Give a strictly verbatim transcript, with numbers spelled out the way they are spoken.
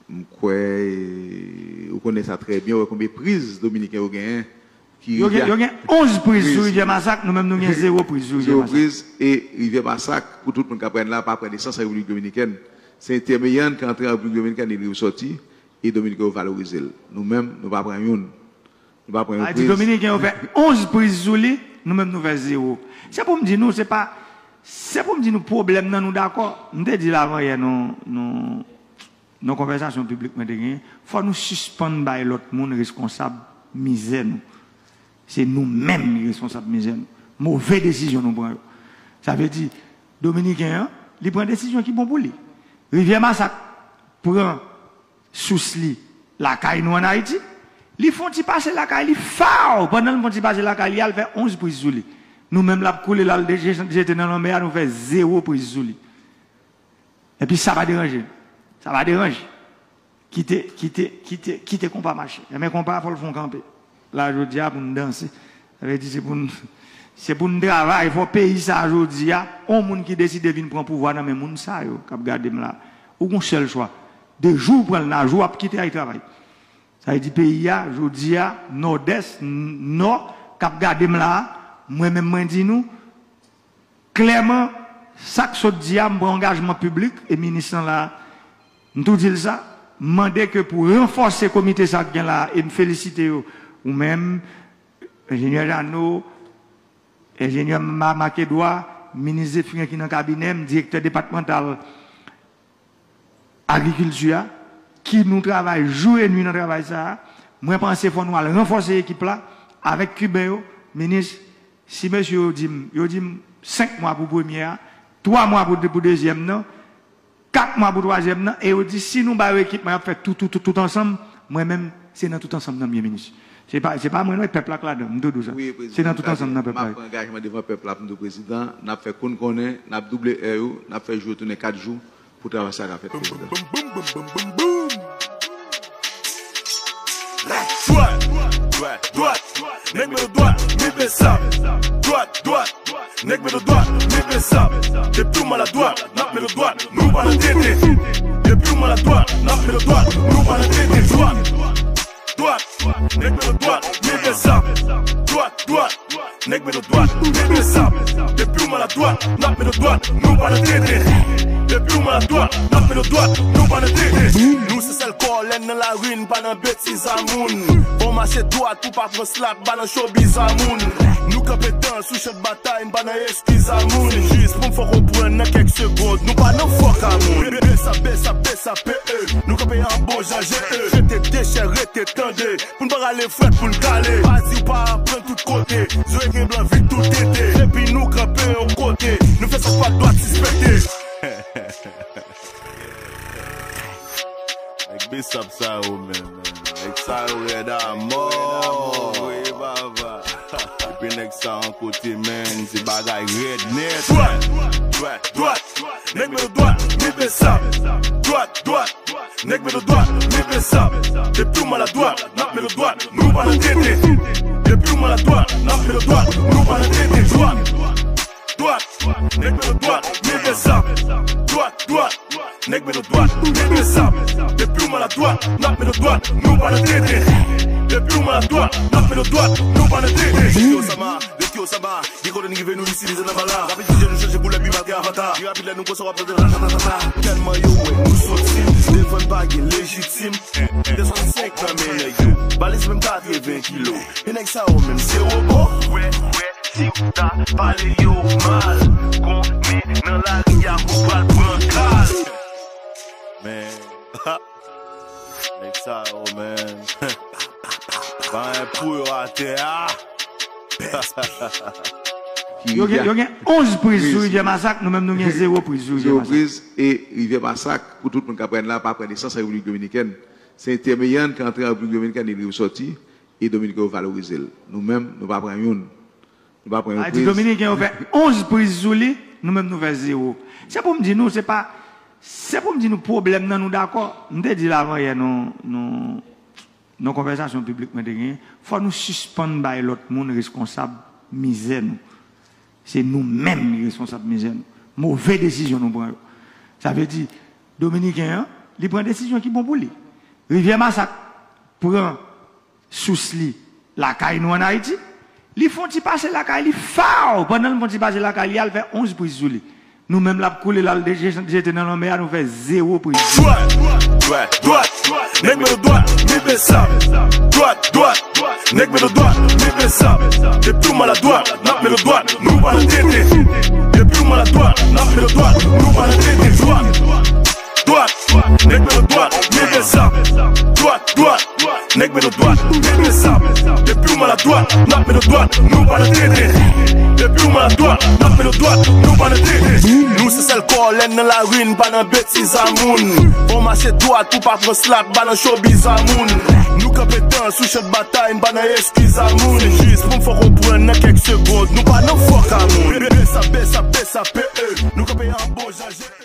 M kwè, e, ou konnen sa trè byen, ou wè konbyen priz Dominiken yo genyen ki Yo gen, yo gen onz priz sou Rivyè Masak, nou menm nou gen zewo priz sou Rivyè zewo Masak. Priz, e Rivyè Masak, pou tout moun k ap pran la, pa pran nesans an Repiblik Dominikèn. Se entèmeyan ki antre an Repiblik Dominikèn, li rive sòti, e Dominiken yo valorize l. Nou menm, nou pa pran youn. Nou pa pran yon priz. Dominiken yo fè onz priz sou li, nou menm nou fè zewo. Se pou m di nou, se pa, se pou m di nou pwoblèm nan, nou dakò. M te di l avan yè, nou, nou, nan konvèsasyon piblik mwen te genyen, fò nou sispann bay lòt moun reskonsab mizè nou. Se nou menm ki reskonsab mizè nou. Move desizyon nou pran yo. Sa vle di, Dominiken an, li pran desizyon ki bon pou li. Rivyè Masak pran sous li lakay nou ann Ayiti. Li fè yon ti pase lakay li, faw! Pandan l fè yon ti pase lakay li, al fè onz priz sou li. Nou menm l ap koule, l al jete nan lanmè a, nou fè zewo priz sou li. Epi sa pa deranje n. Sa pa deranje. Kite, kite, kite, kite konpa mache. Enben konpa fò l fè yon kanpe. La jodi a pou n danse. Sa vle di se pou n, se pou n travay, fò peyi sa a jodi a, yon moun ki deside vin pran pouvwa nan men moun sa yo k ap gade m la. Ou gon sèl chwa. De jou w pran l nan jou w ap kite al travay. Sa vle di peyi a, jodi a, Nòdès, Nò, k ap gade m la, mwen menm mwen di nou, klèman, sa k sot di a, m pran angajman piblik, e minis lan la, m tou di l sa, m mande ke pou ranfòse komite sa k gen la, e m felisite yo, ou menm, Enjenyè Jeannot, Enjenyè Marc Edouard, Minis Zéphirin ki nan kabinè m, Direktè depatmantal Agrikilti a, ki nou travay jou e nwi nan travay sa a. Mwen panse fò nou al ranfòse ekip la avèk Kiben yo, Minis, si mesye yo di m, yo di m senk mwa pou premye a, twa mwa pou, pou dezyèm nan, kat mwa pou twazyèm nan, e yo di si nou ba yo ekipman, y ap fè tout, tout, tout, tout ansanm, mwen menm, se nan tout ansanm nan m ye, Minis. Se pa, se pa mwen non, e pèp la k ladan, m tou di w sa. Se nan tout ansanm nan pèp la ye. M ap pran angajman devan pèp la pou m di w, Prezidan, n ap fè kou n konnen, n ap double è yo, n ap fè jou yo tounen kat jou pou travay sa a ka fèt, Prezidan. Dwat, dwat, dwat, nèg mete dwat, mi pe sa. Dwat, dwat, nèg mete dwat, mi pe sa. Depi w maladwat, n ap mete dwat, nou pa nan tete. Depi w maladwat, n ap mete dwat, nou pa nan tete. Dwat, dwat, nèg mete dwat, mi pe sa. Dwat, dwat, nèg mete dwat, mi pe sa. Depi w maladwat, n ap mete dwat, nou pa nan tete. Depi w maladwat, n ap mete dwat, nou pa nan tete. Nou se sèl kòlèn nan lari, n pa nan betiz a moun. Bon mache dwat pou pa pran slap, pa nan showbiz a moun. Nou kanpe dan sou chan batay, m pa nan eskiz a moun. Jis pou m fè w konprann nan kèk segond, nou pa nan fòk a moun. Besap, besap, besap, e, e. Nou kanpe an bon jan, je, e. Jete dechè, rete tande. Pou n pa rale frèt, pou n kale. Pa di w pa aprann tout kote. Zwe gen blan vit tout tete. Depi nou kanpe yon kote, nou fè sa k pa dwat sispekte. Nèg besap sa yo menm. Nèg sa yo rèd a mò. Wi, papa. Epi nèg sa an kote menm, se bagay rèd nèt. Dwat, dwat, dwat, nèg mete dwat, mi pe sa. Dwat, dwat, nèg mete dwat, mi pe sa. Depi w maladwat, n ap mete dwat, nou pa nan tete. Depi w maladwat, n ap mete dwat, nou pa nan tete. Dwat, dwat, nèg mete dwat, mi pe sa. Dwat, dwat, nèg mete dwat, mi pe sa. Depi w maladwat, n ap mete dwat, nou pa nan tete. Depi w maladwat, n ap mete dwat, nou pa nan tete. Yo, sa ma, yo, sa ma. Gen kote n rive, nou itilize nan bala. Rapid, fizye nou chanje koulè, pi malgre avanta. Pi rapid lè nou konsa w ap tande ratatatata. Tèlman yo wè nou soti, defann pa gen lejitim. De swasannsenk nan men nèg yo. Baliz menm katreven kilo. E nèg sa yo menm se wobo. Wè, wè, si w ta pale yo mal. Konnen nan lari a ou pral pran kal. Men, nèg sa yo menm. Pa anyen pou yo atè a. Yo gen, yo gen onz priz sou Rivyè Masak, nou menm nou gen zewo priz sou Rivyè Masak. Zewo priz, e Rivyè Masak, pou tout moun k ap pran la, pa pran nesans an Repiblik Dominikèn. Se entèmeyan ki antre an Repiblik Dominikèn, li rive sòti, e Dominiken yo valorize l. Nou menm, nou pa pran youn. Nou pa pran yon priz. Sa vle di Dominiken yo fè onz priz sou li, nou menm nou fè zewo. Se pou m di nou, se pa, se pou m di nou pwoblèm nan, nou dakò. M te di l avan yè, nou, nou, nan konvèsasyon piblik mwen te genyen, fò nou sispann bay lòt moun reskonsab mizè nou. Se nou menm ki reskonsab mizè nou. Move desizyon nou pran yo. Sa vle di, Dominiken an, Li pran desizyon ki bon pou li. Rivyè Masak pran sous li lakay nou ann Ayiti. Li fè yon ti pase lakay li, faw! Pandan l fè yon ti pase lakay li, al fè onz priz sou li. Nou menm l ap koule l al jete nan lanmè a, nou fè zewo priz. Dwat, dwat, dwat, nèg mete dwat, mi besa. Dwat, dwat, nèg mete dwat, mi besa. Depi w maladwat, n ap mete dwat, nou pa nan tete. Depi w maladwat, n ap mete dwat, nou pa nan tete. Dwat, dwat, nèg mete dwat, mi besa. Dwat, dwat, nèg mete dwat, mi besa. Depi w maladwat, n ap mete dwat, nou pa nan tete. Depi w maladwat, n ap mete dwat, nou pa nan tete. Nou se sèl kòlèn nan lari, n pa nan betiz a moun. Fò mache dwat pou pa pran slap, pa nan chobiz a moun. Nou kanpe tan sou chan batay, n pa nan eskiz a moun. Se jis pou m fè w konprann nan kèk segond, nou pa nan fòk a moun. Besa, besa, besa, pe, e. Nou kanpe an bon jan, je